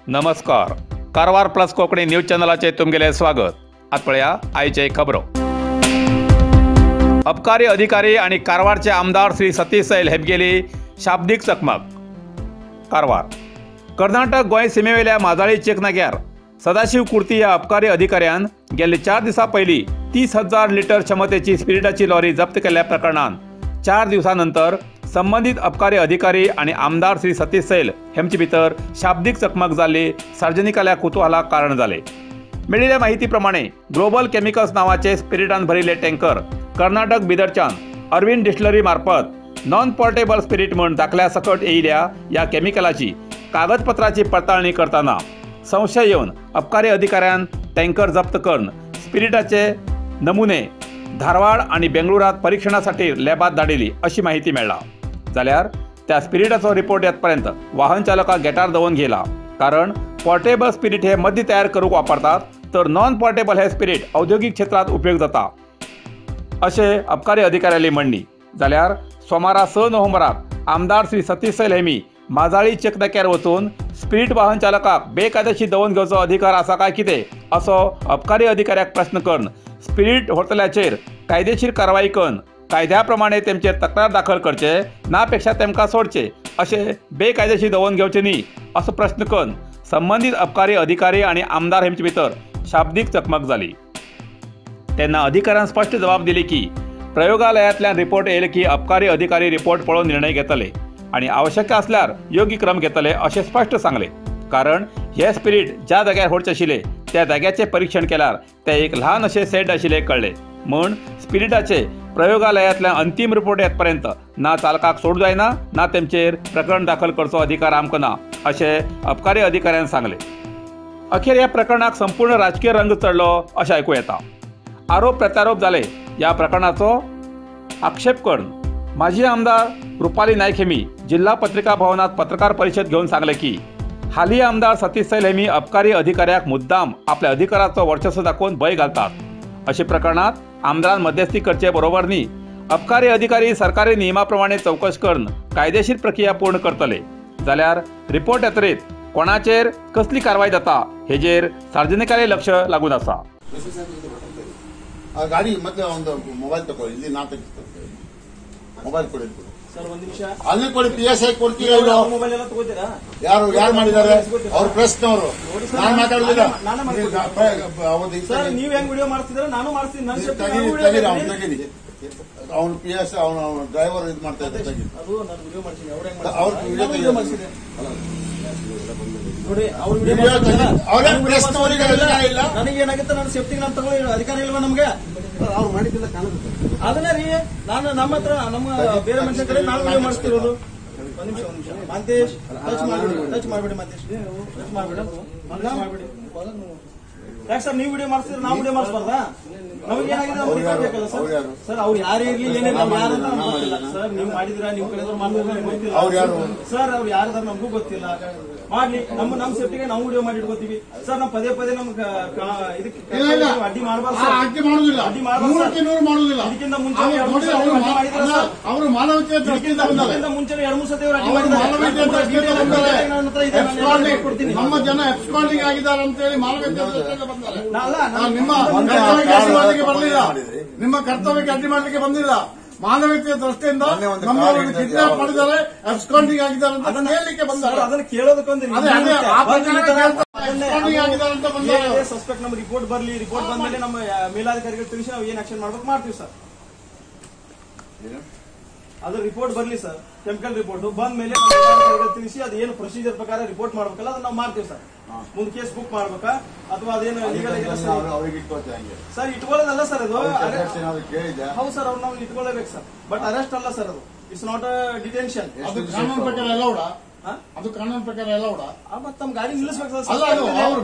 नमस्कार, Karwar plus Konkani news चॅनलाचे तुमगेले स्वागत। आत पळया आयचे खबरो। अबकारी अधिकारी आणि कारवारचे आमदार श्री सतीश सैल हेबगेली शाब्दिक चकमक। कारवार कर्नाटक गोंय सीमेवेल्या माजाळी चेकनाग्यार सदाशिव कुर्ती ह्या अबकारी अधिकाऱ्यान गेल्ले 4 दिसां पयलीं 30,000 लिटर क्षमतेची स्पिरिटाची लॉरी जप्त केल्ल्या प्रकरणान 4 दिवसां नंतर संबंधित अबकारी अधिकारी आणि आमदार श्री सतीश सैल हेमचे भितर शाब्दिक चकमक जाल्ली सार्वजनिकाल्या कुतूहलाक कारण जाले। मेळिल्ल्या माहिती प्रमाणे ग्लोबल केमिकल्स नावाचे स्पिरिटान भरिल्ले टँकर कर्नाटक बिदरच्यान अरविंद डिस्टिलरी मार्फत नॉन पोर्टेबल स्पिरिट म्हूण दाखल्या सकट येयिल्ल्या ह्या केमिकलाची कागदपत्राची पडताळणी करतना संशय येवन अबकारी अधिकाऱ्यान टँकर जप्त करून स्पिरिटाचे नमुने धारवाड आणि बेंगळुरात परीक्षणासाठी लॅबात धाडिली अशी माहिती मेळ्ळा। जाल्यार त्या स्पिरिटाचो रिपोर्ट येतपर्यंत वाहन चालकाक गेटार दवरून घेला, कारण पोर्टेबल स्पिरिट हे मद्य तयार करूंक वापरतात तर नॉन पोर्टेबल हे स्पिरिट औद्योगिक क्षेत्रात उपयोग जाता अशें अबकारी अधिकाऱ्याली म्हणणी। जाल्यार सोमारा 6 नोव्हेंबराक आमदार श्री सतीश सैल हेमी माजाळी चेकनाक्यार वचून स्पिरिट वाहन चालकाक बेकायदेशीर दवरून घेवचो अधिकार आसा काय कितें असो अबकारी अधिकाऱ्याक प्रश्न करून स्पिरिट व्हरतल्याचेर कायदेशीर कारवाई करून कायद्या प्रमाणे तेमचेर तक्रार दाखल करचे ना पेक्षा तेमकां सोडचे अशें बेकायदेशीर दवरून घेवचे न्ही असो प्रश्न करून संबंदीत अबकारी अधिकारी आनी आमदार हेमचे भितर शाब्दीक चकमक जाली। तेन्ना अधिकाऱ्यान स्पश्ट जबाब दिली की प्रयोगालयांतल्यान रिपोर्ट येयले की अबकारी अधिकारी रिपोर्ट पळोवन निर्णय घेतले आनी आवश्यक आसल्यार योग्य क्रम घेतले अशें स्पश्ट सांगले, कारण हे स्पिरिट ज्या जाग्यार व्हरचे आशिल्ले त्या जाग्याचें परीक्षण केल्यार ते एक ल्हान अशें सेट आशिल्लें कळ्ळें म्हूण स्पिरिटाचे प्रयोगालयांतल्यान अंतीम रिपोर्ट येतपर्यंत ना चालकाक सोडूं जायना ना तेमचेर प्रकरण दाखल करचो अधिकार आमकां ना अशें अबकारी अधिकाऱ्यान सांगलें। अखेर ह्या प्रकरणाक संपूर्ण राजकीय रंग चडलो अशें आयकूं येता। आरोप प्रत्यारोप जाले। ह्या प्रकरणाचो आक्षेप करून माजी आमदार रुपाली नायक हेमी जिल्हा पत्रिका भवनात पत्रकार परिषद घेवन सांगलें की हाली आमदार सतीश सैल हेमी अबकारी अधिकाऱ्याक मुद्दाम आपल्या अधिकाराचो वर्चस्व दाखोवन भंय घालतात अशे प्रकरणात आमदारान मध्यस्थी करचे बरोबर न्ही, अबकारी अधिकारी सरकारी नियमा प्रमाणे चवकश करून कायदेशीर प्रक्रिया पूर्ण करतले, जाल्यार रिपोर्ट येतरीत कोणाचेर कसली कारवाय जाता हेजेर सार्वजनिकांचे लक्ष लागून आसा। गाडी मतलब मोबाईल ತಗೊಳ್ಳಿ, ಇಲ್ಲಿ ನಾ ತೆಗಿಸ್ತೇನೆ, ಮೊಬೈಲ್ ಕೊಡಿ ಸರ್, ಒಂದು ನಿಮಿಷ ಅಲ್ಲಿ ಕೊಡಿ, PSI ಕೊಡ್ತೀರಾ ಇಲ್ಲ? ಮೊಬೈಲ್ ಎಲ್ಲ ತಗೋತೀರಾ? ಯಾರು ಯಾರು ಮಾಡಿದ್ದಾರೆ? ಅವ್ರು ಪ್ರೆಸ್ನವರು, ನಾನು ಮಾತಾಡುದಿಲ್ಲ ಸರ್. ನೀವು ಹೆಂಗ್ ವಿಡಿಯೋ ಮಾಡ್ತಿದ್ದೀರಾ ನಾನು ಮಾಡ್ತೀನಿ. ನನ್ನ ತೆಗೀರಿ, ಅವನು PS ಅವನು ಡ್ರೈವರ್ ಇದು ಮಾಡ್ತಾ ಇದ್ದಾರೆ, ತೆಗೀರಿ. ಅದು ನಾನು ವಿಡಿಯೋ ಮಾಡ್ತೀನಿ, ಅವ್ರು ಹೆಂಗ್ ಅವ್ರು ವಿಡಿಯೋ ಮಾಡ್ಸಿದೆ ನೋಡಿ, ಅವ್ರು ವಿಡಿಯೋ ಅವರೇ ಪ್ರೆಸ್ನವರಿಗೆ ಅಧಿಕಾರ ಇಲ್ಲ. ನನಗೆ ಏನಾಗುತ್ತೆ, ನನ್ನ ಸೇಫ್ಟಿಗೆ ನಾನು ತಗೊಳ್ಳಿ ಅಧಿಕಾರ ಇಲ್ವಾ ನಮ್ಗೆ? ಅವ್ರು ಮಾಡಿದ್ದಿಲ್ಲ ಕಾಣುತ್ತೆ ಅದನ್ನ ರೀ. ನಾನು ನಮ್ಮ ಹತ್ರ ನಮ್ಮ ಬೇರೆ ಮನುಷ್ಯ ಕಡೆ ನಾನು ವಿಡಿಯೋ ಮಾಡಿಸ್ತಿರೋದು. ಒಂದ್ ನಿಮಿಷ ಒಂದ್ ನಿಮಿಷ ಮಾಂತೇಶ್, ಟಚ್ ಮಾಡ್ಬೇಡಿ, ಟಚ್ ಮಾಡ್ಬೇಡಿ ಮಾಂತೇಶ್, ಟಚ್ ಮಾಡ್ಬೇಡಿ, ಟಚ್ ಮಾಡ್ಬೇಡಿ. ಯಾಕೆ ಸರ್ ನೀವು ವಿಡಿಯೋ ಮಾಡಿಸ್ತೀರ, ನಾವು ವಿಡಿಯೋ ಮಾಡಿಸ್ಬಾರ್ದಾ? ನಮಗೆ ಏನಾಗಿದೆ ಬೇಕಲ್ಲ ಸರ್? ಸರ್ ಅವ್ರು ಯಾರೇ ಇರ್ಲಿ ಏನಿಲ್ಲ, ಯಾರು ಅಂತ ನಮ್ಗೆ ಗೊತ್ತಿಲ್ಲ ಸರ್. ನೀವು ಮಾಡಿದಿರಾ, ನೀವು ಕಡೆದವ್ರು ಮಾಡಿದ್ರೆ ಗೊತ್ತಿಲ್ಲ ಸರ್. ಅವ್ರು ಯಾರದಾರ ನಮಗೂ ಗೊತ್ತಿಲ್ಲ. ಮಾಡ್ಲಿ, ನಮ್ಮ ನಮ್ಮ ಸೇಫ್ಟಿಗೆ ನಾವು ವಿಡಿಯೋ ಮಾಡಿ ಇಟ್ಕೋತೀವಿ ಸರ್. ನಾವು ಪದೇ ಪದೇ ನಮ್ಗೆ ಇದಕ್ಕೆ ಅಡ್ಡಿ ಮಾಡಬಾರ್ದು ಸರ್. ಅಡ್ಡಿ ಮಾಡುದಿಲ್ಲ, ಅಡ್ಡಿ ಮಾಡುದಿಲ್ಲ. ಇದಕ್ಕಿಂತ ಮುಂಚೆ ಅವರು ಮಾನವೀಯತೆ ದೃಷ್ಟಿಯಿಂದ ಮುಂಚೆ 2-3 ಸತಿ ಅವರು ಅಡ್ಡಿ ಮಾಡಿದ್ದಾರೆ. ನಮ್ಮ ಜನ ಎಬ್ಸ್ಕಾಂಡಿಂಗ್ ಆಗಿದ್ದಾರೆ ಅಂತ ಹೇಳಿ ಮಾನವೀಯತೆ ದೃಷ್ಟಿಯಿಂದ ಬಂದ್ದಾರೆ. ನಿಮ್ಮ ಕರ್ತವ್ಯಕ್ಕೆ ಬರಲಿಲ್ಲ, ನಿಮ್ಮ ಕರ್ತವ್ಯಕ್ಕೆ ಅಡ್ಡಿ ಮಾಡಲಿಕ್ಕೆ ಬಂದಿಲ್ಲ. ಮಾನವೀಯತೆಯ ದೃಷ್ಟಿಯಿಂದ ನಮ್ಮವರನ್ನು ಕಿಡ್ನಾಪ್ ಮಾಡಿದ್ದಾರೆ, ಅಬ್ಸ್ಕಾಂಡಿಂಗ್ ಆಗಿದ್ದಾರೆ ಅಂತ ಹೇಳಲಿಕ್ಕೆ ಬಂದ್ದಾರೆ. ಅದನ್ನ ಕೇಳೋದಕ್ಕೊಂದು ಆಗಿದ್ದಾರೆ ಅಂತ ಬಂದ್ದಾರೆ. ಸಸ್ಪೆಕ್ಟ್ ನಮ್ಗೆ ರಿಪೋರ್ಟ್ ಬರ್ಲಿ, ರಿಪೋರ್ಟ್ ಬಂದ್ಮೇಲೆ ನಮ್ಮ ಮೇಲಾಧಿಕಾರಿಗಳು ತಿಳಿಸಿ ನಾವು ಏನ್ ಆಕ್ಷನ್ ಮಾಡ್ಬೇಕು ಮಾಡ್ತೀವಿ ಸರ್. ಅದು ರಿಪೋರ್ಟ್ ಬರ್ಲಿ ಸರ್, ಕೆಮಿಕಲ್ ರಿಪೋರ್ಟ್ ಬಂದ ಮೇಲೆ ತಿಳಿಸಿ ಅದು ಏನು ಪ್ರೊಸೀಜರ್ ಪ್ರಕಾರ ರಿಪೋರ್ಟ್ ಮಾಡ್ಬೇಕಲ್ಲ ಅದನ್ನ ನಾವು ಮಾಡ್ತೀವಿ ಸರ್. ಮುಂದೆ ಕೇಸ್ ಬುಕ್ ಮಾಡ್ಬೇಕಾ ಅಥವಾ ಅದೇನು ಲೀಗಲ್ ಸರ್? ಇಟ್ಕೊಳ್ಳೋದಲ್ಲ ಸರ್ ಅದು. ಹೌದು ಸರ್, ಅವ್ರು ನಾವು ಇಟ್ಕೊಳ್ಳೇಬೇಕು ಸರ್, ಬಟ್ ಅರೆಸ್ಟ್ ಅಲ್ಲ ಸರ್ ಅದು. It's not a detention. ಅದು ಕಾನೂನು ಪ್ರಕಾರ ಅಲೌಡ, ಅದು ಕಾನೂನು ಪ್ರಕಾರ ಅಲೌಡ. ಮತ್ತೆ ನಮ್ ಗಾಡಿ ನಿಲ್ಲಿಸ್ಬೇಕು ಸರ್.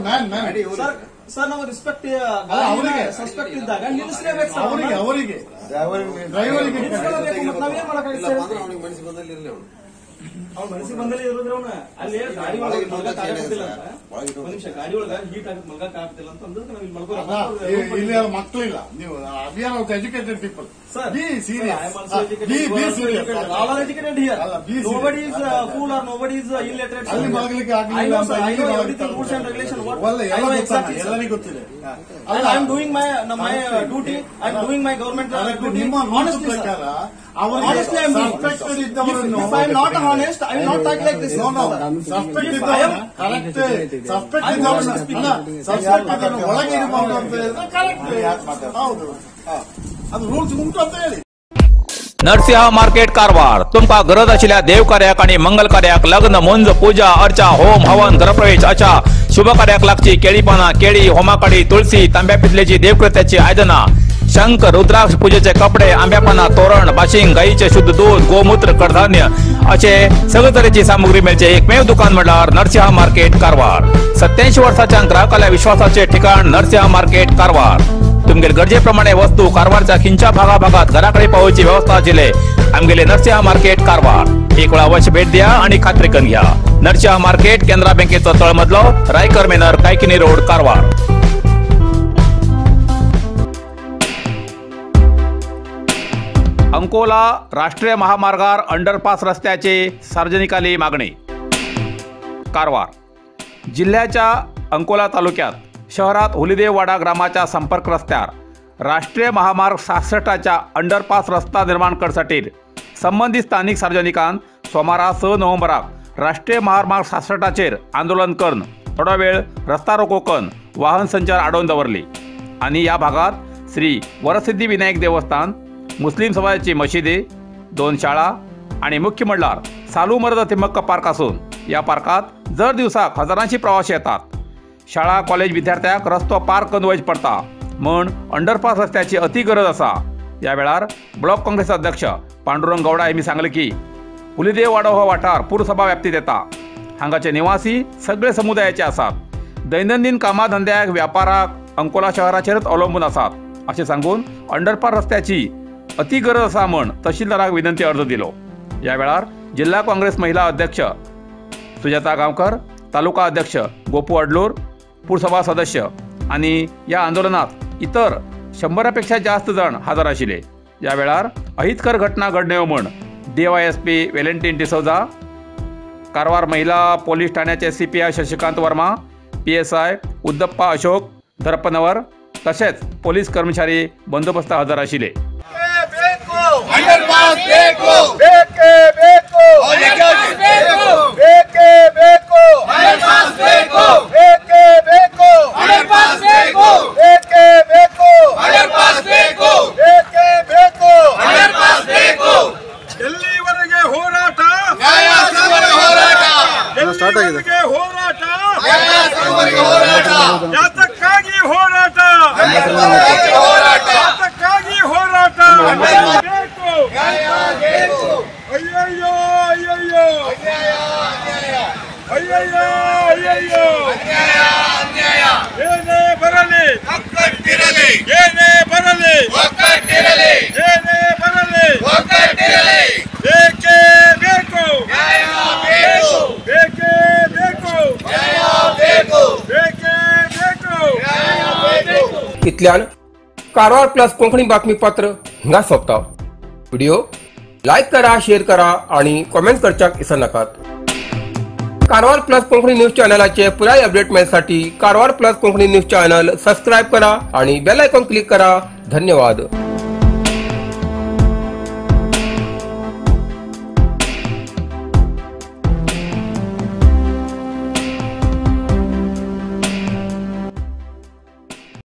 ಸರ್ ಸರ್ ನಾವು ರಿಸ್ಪೆಕ್ಟ್ ಸಸ್ಪೆಕ್ಟ್ ಇದ್ದಾಗ ನಿಲ್ಲಿಸಲೇಬೇಕು ಸರ್. ಅವರಿಗೆ ಅವರಿಗೆ ಡ್ರೈವರಿಗೆ ನಾವೇನ್ ಮಾಡಕ್ಕಾಗುತ್ತೆ? ಮನಸ್ಸಿಗೆ ಬಂದಲ್ಲಿ ಇರಲಿ ಅವನು. ಅವ್ನ ಮನಸ್ಸಿಗೆ ಬಂದಲ್ಲಿ ಇರೋದ್ರ ಅವನ ಅಲ್ಲಿ ಗಾಡಿ ಒಳಗೆ ಮಲ್ಗಕ್ ಆಗತ್ತಿಲ್ಲ ಅಂತ. ಒಂದ್ ನಿಮಿಷ, ಗಾಡಿ ಒಳಗ ಹೀಟ್ ಆಗತ್ತೆ, ಮಲ್ಗಕ್ ಆಗ್ತಿಲ್ಲ ಅಂತ ಅಂದ್ರೆ ನಾವ್ ಇಲ್ಲಿ ಮಲ್ಕೋ. ಇಲ್ಲಿ ಮಕ್ಕಳು ಇಲ್ಲ. ನೀವು we are also educated people. Sir, be serious. I am also educated. Be You are also serious. educated. All are educated here. ಅಲ್ಲ, be serious. Nobody is fool or nobody is illiterate. ಅಲ್ಲಿ ಮಲಗಲಿಕ್ಕೆ I ಆಗಲಿಲ್ಲ know, ಅಂತ sir. I ಇಲ್ಲಿ know ಮಲಗ್ತಾರೆ. everything, rules and regulation. What ಒಳ್ಳೆ I ಎಲ್ಲ know ಗೊತ್ತಾನ, exactly, sir. ಎಲ್ಲರಿಗೂ ಗೊತ್ತಿದೆ. And I am doing my duty. I am doing my government correct. duty. ನಿಮ್ಮ rules Honestly, sir. ಪ್ರಕಾರ ಅವರಿಗೆ Honestly, I am doing. Suspected ಇದ್ದವರನ್ನು If I am not honest, I will not talk like this. No, no. Suspect If I am- correct. Suspect I am ಇದ್ದವರನ್ನ honestly speaking. ಅಲ್ಲ, suspect ಇದ್ದವರನ್ನು ಒಳಗೆ ಇಡಬಹುದು ಅಂತ ಹೇಳಿದ್ರೆ correct. ಹೌದು, ಅದು rules ಉಂಟು ಅಂತ ಹೇಳಿ. नरसिंह मार्केट कारवार तुमकां गरज आशिल्ल्या देवकार्याक आनी मंगल कार्याक, लग्न, मुंज, पूजा अर्चा, होम हवन, घरप्रवेश अशा शुभ कार्याक लागची केळी पानां, केळी, होमाकाडी, तुळसी, तांब्या पितलेची देवकृत्याची आयदनां, शंख, रुद्राक्ष, पूजेचे कपडे, आंब्या पानां, तोरण, बाशिंग, गायीचे शुद्ध दूध, गोमूत्र, कडधान्य अशे सगळे तरेची सामुग्री मेळचे एकमेव दुकान म्हणल्यार नरसिंह मार्केट कारवार. 87 वर्साच्या ग्राहकाल्या विश्वासाचे ठिकाण नरसिंह मार्केट कारवार. तुमगेले गरजे प्रमाणे वस्तू कारवारच्या खिंच्या भागा भागात घराकडे पावोवची व्यवस्था आशिल्ले आमगेले नरसिंह मार्केट कारवार. एक वेळा अवश्य भेट द्या आणि खात्री करून घ्या. नरसिंह मार्केट, केनरा बँकेचो तळमजलो, रायकर मेनर, कायकिनी रोड, कारवार. अंकोला राष्ट्रीय महामार्गार अंडरपास रस्त्याची सार्वजनिकाली मागणी. कारवार जिल्ह्याच्या अंकोला तालुक्यात शहरात हुलिदेववाडा ग्रामाच्या संपर्क रस्त्यार राष्ट्रीय महामार्ग 66च्या अंडरपास रस्ता निर्माण करसाठी संबंधित स्थानिक सार्वजनिकान सोमारा 6 नोव्हेंबराक राष्ट्रीय महामार्ग 66चेर आंदोलन करून थोडो वेळ रस्ता रोको करून वाहन संचार आडोवन दवरली आनी ह्या भागात श्री वरसिद्धी विनायक देवस्थान, मुस्लिम समाजाची मशिदी, 2 शाळा आणि मुख्य म्हणल्यार सालूमरद तिम्मक्क पार्क आसून ह्या पार्कात दर दिवसाक हजारांशी प्रवासी येतात. शाळा कॉलेज विद्यार्थ्यांक रस्तो पार करून वयचें पडटा म्हण अंडरपास रस्त्याची अति गरज आसा. ह्या वेळार ब्लॉक काँग्रेस अध्यक्ष पांडुरंग गौडा यांनी सांगलें की हुलिदेववाडो हो वाठार पुरसभा व्याप्तीत येता. हांगाचे निवासी सगळे समुदायाचे आसात. दैनंदिन कामाधंद्याक, व्यापाराक अंकोला शहराचेरच अवलंबून आसात अशें सांगून अंडरपास रस्त्याची अति गरज आसा म्हण तहसीलदाराक विनंती अर्ज दिलो. ह्या वेळार जिल्हा काँग्रेस महिला अध्यक्ष सुजाता गांवकर, तालुका अध्यक्ष गोपू अडलूर, पुरसभा सदस्य आणि या आंदोलनात इतर 100पेक्षा जास्त जण हजर आशिल्ले. या वेळार अहितकर घटना घडण्यो म्हण DYSP Valentin D'Souza, Karwar महिला पोलीस ठाण्याचे CPI Shashikant Verma, PSI Uddappa Ashok Dharpanavar तसेच पोलीस कर्मचारी बंदोबस्त हजर आशिल्ले. अंडरपास ಬೇಕು ಬೇಕೇ ಬೇಕು ಬೇಕೇ ಬೇಕು ಅಂಡರ್ಪಾಸ್ ಬೇಕು ಬೇಕೇ ಬೇಕು ಅಂಡರ್ಪಾಸ್ ಬೇಕು ಬೇಕೇ ಬೇಕು ಅಂಡರ್ಪಾಸ್ ಬೇಕು ಬೇಕೇ ಬೇಕು ಅಂಡರ್ಪಾಸ್ ಬೇಕು. ಎಲ್ಲಿವರೆಗೆ ಹೋರಾಟ? ನ್ಯಾಯ ಸಿಗುವವರೆಗೆ ಹೋರಾಟ. ಎಲ್ಲಿವರೆಗೆ ಹೋರಾಟ? ನ್ಯಾಯ ಸಿಗುವವರೆಗೆ ಹೋರಾಟ. ಯಾತಕ್ಕಾಗಿ ಹೋರಾಟ? ಹೋರಾಟ. ಯಾತಕ್ಕಾಗಿ ಹೋರಾಟ? ಬೇಕು ನ್ಯಾಯ ಬೇಕು. ಅಯ್ಯಯ್ಯೋ ಅಯ್ಯಯ್ಯೋ ಅನ್ಯಾಯ ಅನ್ಯಾಯ ಅಯ್ಯಯ್ಯೋ ಅಯ್ಯಯ್ಯೋ ಅನ್ಯಾಯ ಅನ್ಯಾಯ. ಏನೇ ಬರಲಿ ಒಕ್ಕಟ್ಟಿರಲಿ, ಏನೇ ಬರಲಿ ಒಕ್ಕಟ್ಟಿರಲಿ, ಏನೇ ಬರಲಿ ಒಕ್ಕಟ್ಟಿರಲಿ. ಬೇಕೇ ಬೇಕು ನ್ಯಾಯ ಬೇಕು, ಬೇಕೇ ಬೇಕು ನ್ಯಾಯ ಬೇಕು, ಬೇಕೇ ಬೇಕು ನ್ಯಾಯ ಬೇಕು. इतल्यान कारवार प्लस कोंकणी बातमीपत्र हिंगा सोंपता. व्हिडिओ लायक करा, शेअर करा आणि कॉमेंट करच्याक विसरनाकात. कारवार प्लस कोंकणी न्यूज चॅनलाचे पुराय update मेळसाठी Karwar plus Konkani news channel subscribe करा आणि बेल आयकॉन क्लिक करा. धन्यवाद.